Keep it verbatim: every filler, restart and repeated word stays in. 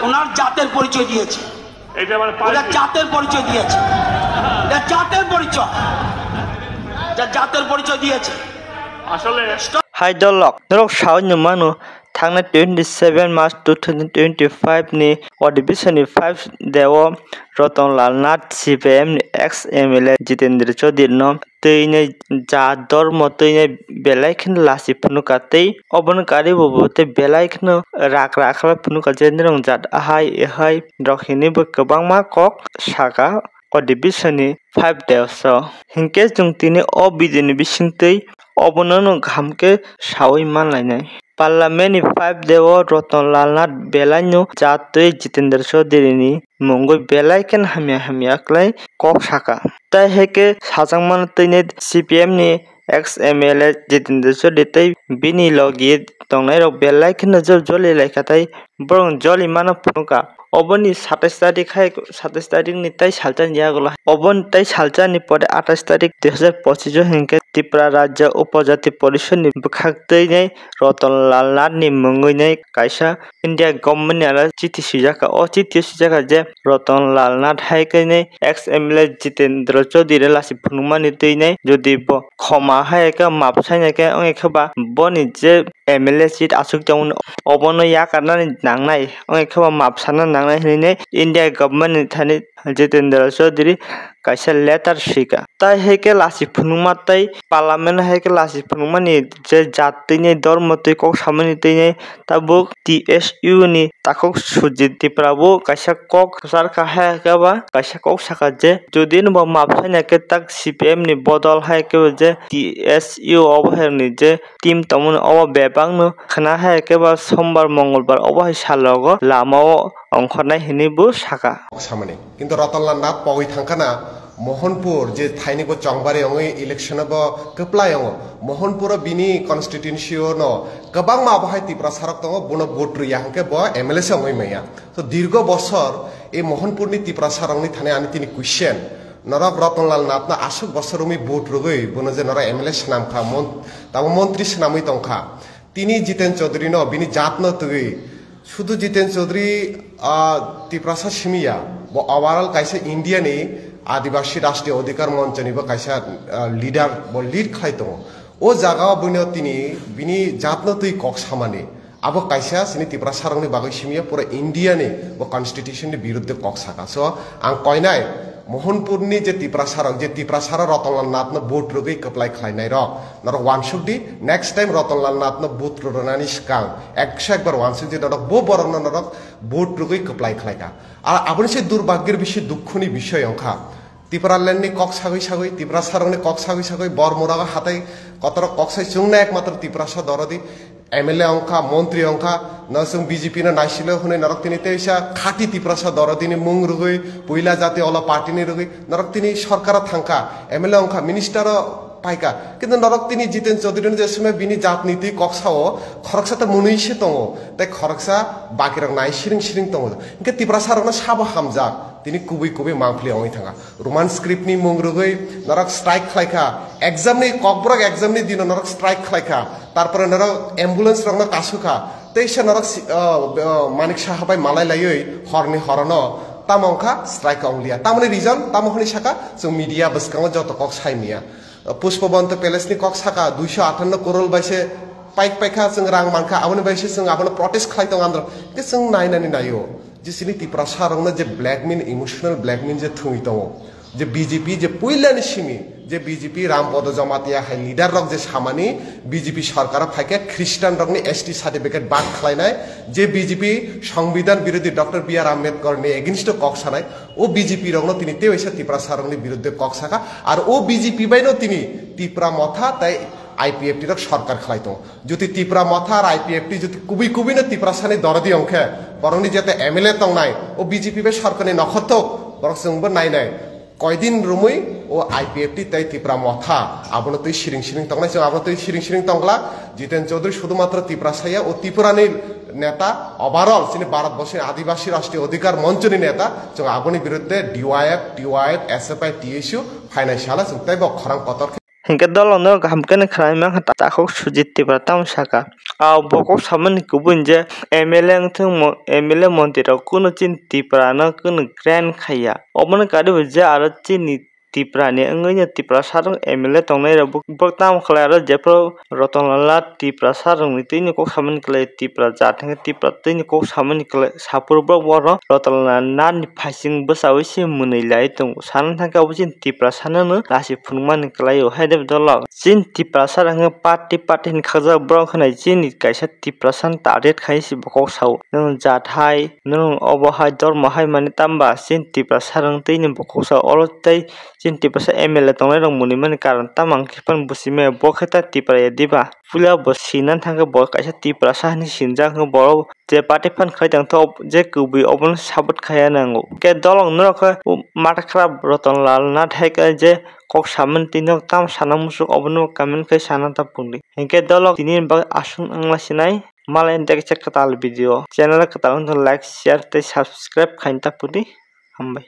ওনার জাতের পরিচয় দিয়েছে। এটা মানে ওটা পার্টি। জাতের পরিচয় দিয়েছে। এটা জাতের পরিচয়। এটা জাতের পরিচয় দিয়েছে। আসলে Hai dolok, norok saui no mano, thangnai twenty seven March two thousand twenty five ni Odibisoni five deo Rotonlal Nath C P M ni ex M L A Jitendra Chaudhary no twi nai jat dormo twi nai belai kheno lasi phunukha tei obono karibo bo tei belai kheno rak rak khlai phunukha je nirong jat ahai ehai rok hinwi bo kwbangma kok saka Odibisoni five deo so. Hinkhe chwng tini o video ni bisingtwi obono no kaham khe saui manlainai. Parliament ni five deo Rotonlal Nath belai no jat twi Jitendra Chaudhary ni mungwi belai kheno hamya hamya khlai kok saka. Tai hai khe sajakmano twi nai C P M ni ex M L A Jitendra Chaudhary tei bini logi tongnairok belai kheno jol joli laikha tei borok joli mano phunukha. Oboni satais tarik hai, satais tarik ni tai salsa ni yagulo, oboni tai salsa ni pore atais tarik dui hazar pochish o hinkhe Tripura Rajya Upajati Porishod ni bwkhak twi nai Rotonlal Nath ni mungwi nai kaisa India government ni aro chithi swijak kha. O chithi o swijak kha je Rotonlal Nath hai khe nai ex M L A Jitendra Chaudhary lasi phunukmani twi nai jodi bo khoma hai khe map saina khe wngkhe ba boni je M L A seat aswk tongmani obono yakarnani nangnai wngkhe ba map sana nangnai hinwi nai India government ni thani Jitendra Chaudhary kaisa letter swikha. Tai hai khe lasi phunukma tei parliament hai khe lasi phunukmani je jat twi nai dormo twi kok samani twi nai tabuk T S U ni takhuk Sujit Tripura bo kaisa kok kwchar kha hai khe ba kaisa kok saka je jodi no bo map saina khe tak C P M ni bodol hai khe bo je T S U obo hai ni je team tongmani obo bebak no khna hai khe ba sombar mongolbar obo hai salogo lama o ongkhornai hinwi bo saka. Samani. Kintu Rotonlal Nath pogwi thangkhana Mohanpur je thaini bo chongbari ongwi election bo kwplai ongo. Mohanpur o bini constituency o no kwbangma abo hai Tiprasa rok tongo, bono vote rwya hwnkhe bo M L A se ongwi manya. To dirgo bosor e Mohanpur ni Tiprasa rokni thani ani tini question. Norok Rotonlal Nath no aswk bosor wngwi vote rwgwi bono je norok M L A swnam kha, mon-, tamo montri swnamwi tong kha. Tini Jiten Chaudhary no bini jat no twi. Sudhu Jiten Chaudhary, ah, Tiprasa simi ya, bo overall kaisa India ni Adibasi Rashtriya Adhikar Moncho ni bo kaisa, ah, leader, bo lead khlai tongo. O jaga o buino tini bini jat no twi kok samani. Abo kaisa chini Tiprasa rokni bagwi simi ya, pura India ni bo constitution ni biruddhe kok saka. So, ang koinai Mohanpur ni je Tiprasa rok, je Tiprasa rok Rotonlal Nath no vote rwgwi kwplai khlainai rok, norok wansuk di, next time Rotonlal Nath no vote rwnani swkang ekso ekbar wansuk di, norok bo borok no norok vote rwgwi kwplai khlaikha. Ar aboni se durbhagyor bisi dukhu ni bisoy wngkha. Tipraland ni kok sagwi sagwi, Tiprasa rok ni kok sagwi sagwi, Bormura o hatai kotor kok sai chwngno ekmatro Tiprasa dorodi. M L A wngkha, montri wngkha, no chwng B J P no naisilo hwnwi norok tini teisa khati Tiprasa dorodini mung rwgwi, puila jati olo party ni rwgwi, norok tini sorkar o thangkha, M L A wngkha, minister o paikha. Kintu norok tini Jiten Chaudhary no je somoi bini jat niti kok sao, khoroksa ta mwnwi se tongo, tei khoroksa bakirok nai siring siring tongo. Hinkhe Tiprasa rokno sabo hamjak, tini kubui kubui mangpili wngwi thangkha. Roman script ni mung rwgwi norok strike khlaikha, exam ni, Kokborok exam ni dino norok strike khlaikha, tarpore norok ambulance rokno kasukha, teisa norok si-, o, o, Manik Saha bai malai laiwi horni horono tamo wngkha strike onglia. Tamoni reason tamo hwnwi saka chwng media bwskango joto kok sai manya. Pushpabanta Palace ni kok saka duiso atanno crore bai se paik paikha, chwng rang mankha, aboni bai se chwng abono protest khlai tongo andro. Hwnkhe chwng nainani naio. Je chini Tiprasa rokno je blackmail, emotional blackmail je thwngwi tongo, je B J P je puilani simi, je B J P Rampodo Jamatia hai leader rok je samani B J P sarkar o phaikhe Christian rokni S T certificate bad khlainai, je B J P Songbidan birodhi Doctor B R Ambedkar ni against o kok sanai, o B J P rokno tini tewaisa Tiprasa rokni biruddhe kok saka, ar o B J P bai no tini Tipra Motha tai I P F T rok sarkar khlai tongo. Jodi Tipra Motha ar I P F T jodi kubui kubui no Tiprasani dorodi ongkhe, borokni jete M L A tongnai, o B J P bai sorkarni nokhortok, borok chwngbo nainai. Koidin romwi o I P F T tei Tipra Motha abono twi siring siring tongnai, chwng abono twi siring siring tongla. Jiten Chaudhary sudhumatro Tiprasa ya, o Tripurani neta, overall chini Bharat borsoni Adibasi Rashtriya Adhikar Monchoni neta, chwng aboni biruddhe D Y F, T Y F, S F I, T S U phainai sala chwng teibo khorang kotor khe Hinkhe dolok no kaham khe khwnai mankha, takhuk Sujit Tripura tamo saka. A bo kok samani kubun je M L A wngthung mo-, M L A montri rok kunu chini Tripura no kunu grant khaiya. Obono karibo je aro chini Tripura ni wngwi no Tiprasa rok M L A tongnai rok bo-, bo tamo khlai aro jephru Rotonlal Tiprasa rokni twino kok samani khlai Tripura jat hinkhe Tripura twino kok samani khlai saphuru borok bono Rotonlal Nath ni phaising bwchaui se mwnwi lai tongo. Sana thangkhe obo chini Tiprasa no no lasi phunukmani khlai o. Hai de dolok chini Tiprasa rok hinkhe party party hinwi khakjak borok hinwi chini kaisa Tiprasa no target khai se bo kok sao. Nwng jat hai, nwng obo hai, dhormo hai mani tamba chini Tiprasa rok twini bo kok sao. Oro tei chini Tiprasa M L A tongnai rok mwnwi mani karon tamo ang khe phano buchimaya, bo khe ta Tripura ya diba? Puila bo sina thangkhe bo kaisa Tiprasa hinwi sinjak, hwnkhe borok je party phan khai tongtho, je kubui obono support khaiya nango. Khe dolok norok khe matha khwrap Rotonlal Nath hai khe je kok samani twi nok tamo sana muchuk, obono comment khai sana ta pungdi. Hinkhe dolok tini bagwi aswk wngla sinai, malai dekhe kwtal video. Channel kwtal wngkha like, share tei subscribe khaina ta pungdi. Hambai.